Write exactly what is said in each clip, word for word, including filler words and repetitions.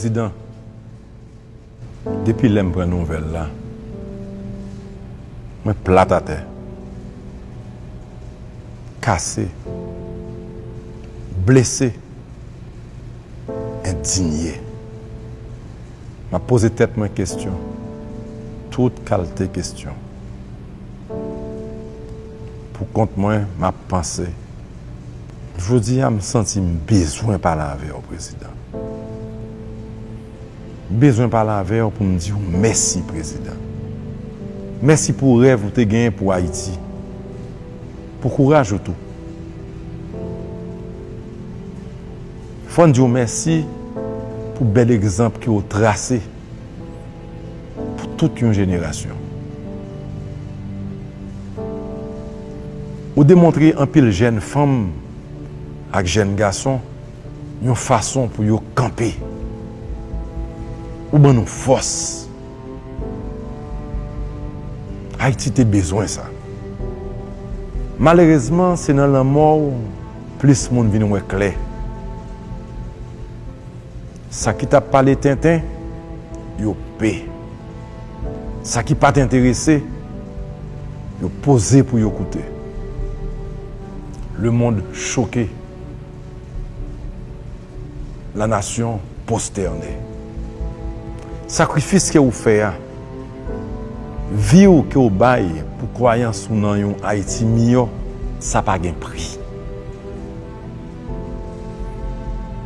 Prezidan, depi lè m pran nouvèl la, mwen plat atè, kase, blese, endinye. M ap poze tèt mwen kesyon, tout kalte kesyon. Pou kont mwen, m ap panse. Jodi a, m santi m bezwen pale avè w, Prezidan. M bezwen pale avè w pou m di w mèsi, Prezidan. Mèsi pou rèv ou te genyen pou Ayiti. Pou kouraj ou tou. Fò n di w mèsi pou bèl egzanp ke w trase pou tout yon jenerasyon. Ou demontre anpil jèn fanm ak jèn gason yon fason pou yo kanpe. Ou ban nou fòs. Ayiti te bezwen sa. Malerezman, se nan lanmò w plis moun vin wè klè. Sa ki t ap pale tenten, yo pe. Sa ki pa t enterese, yo poze pou yo koute. Le monde choqué. La nation prosternée. Sakrifis ke ou fè a, vi w ke w bay pou kwayans ou nan yon Ayiti miyò, sa pa gen pri.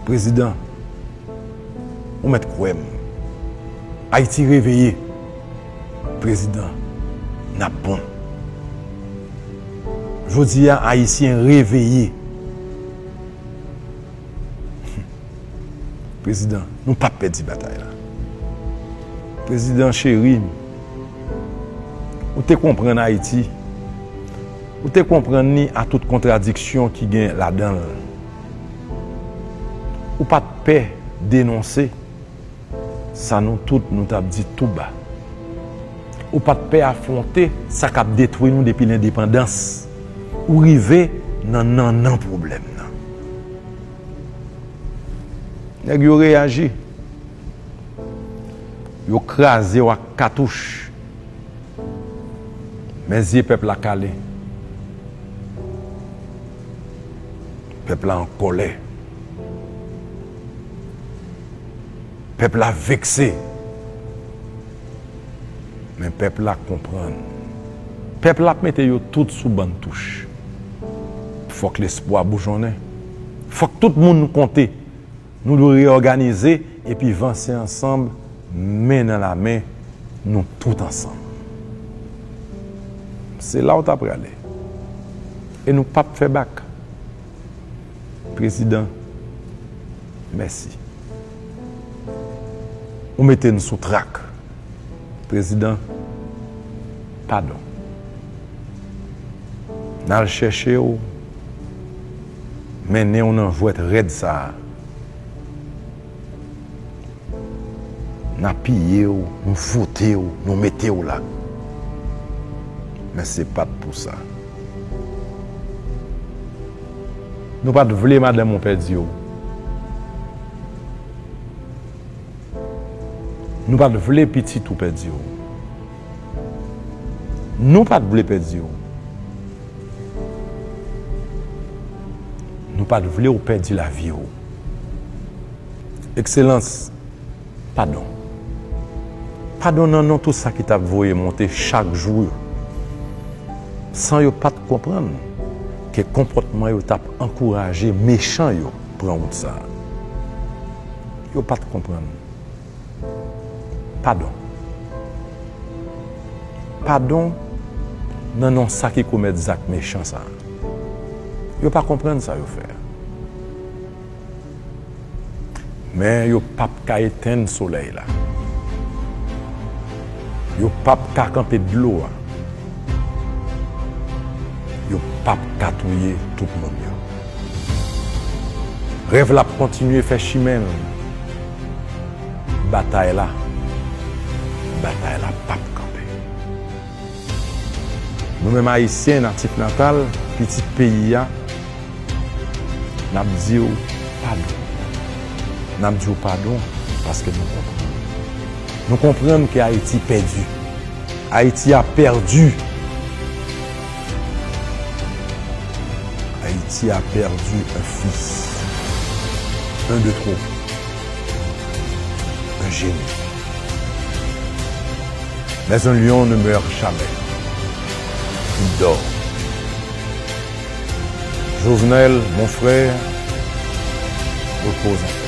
Prezidan, ou mèt kwè m. Ayiti reveye. Prezidan, n ap bon. Jodi a, Ayisyen reveye. Prezidan, nou p ap pèdi batay la. Prezidan cheri, ou te konprann Ayiti. Ou te konprann li a tout kontradiksyon ki gen ladan l. Ou pa t pè denonse sa nou tout nou t ap di tou ba. Ou pa t pè afwonte sa k ap detwi nou depi lendepandans. Ou rive nan nannan pwoblèm nan. Nèg yo reyaji. Yo kraze w ak katouch. Men zye pèp la kale. Pèp la an kòlè. Pèp la vekse. Men pèp la konprann. Pèp la ap mete yo tout sou bann touch. Fòk lespwa boujonnen. Fòk tout moun konte. Nou dwe reyòganize epi vanse ansanm, men nan lamen, nou tout ansanm. Se la w ta prale. E nou p ap fè bak. Prezidan, mèsi. Ou mete n sou trak. Prezidan, padon. N al chèche w, mennen w nan jwèt rèd sa a. N apiye w, nou vote w, nou mete w la. Men se pa t pou sa. Nou pa t vle madanm ou pèdi w. Nou pa t vle pitit ou pèdi w. Nou pa t vle pèdi w. Nou pa t vle w pèdi lavi w. Ekselans, padon. Padon nan non tout sa ki t ap voye monte chak jou yo. San yo pa t konprann ke konpòtman yo t ap ankouraje mechan yo pran wout sa a. Yo pa t konprann. Padon. Padon nan non sa ki komèt zak mechan sa a. Yo pa konprann sa yo fè a. Men yo p ap ka etenn solèy la. Yo p ap ka kanpe dlo a. Yo p ap ka touye tout moun yo. Rèv la ap kontinye fè chimen l. Batay la, batay la p ap kanpe. Nou menm Ayisyen natif natal, pitit peyi a, n ap di w padon. N ap di w padon Paske nou konprann. Nou konprann ke Ayiti pèdi. Ayiti a pèdi. Ayiti a pèdi un fils. Un de trop. Un génie. Mais un lion ne meurt jamais. Il dort. Jovenel, mon frère, repose en paix.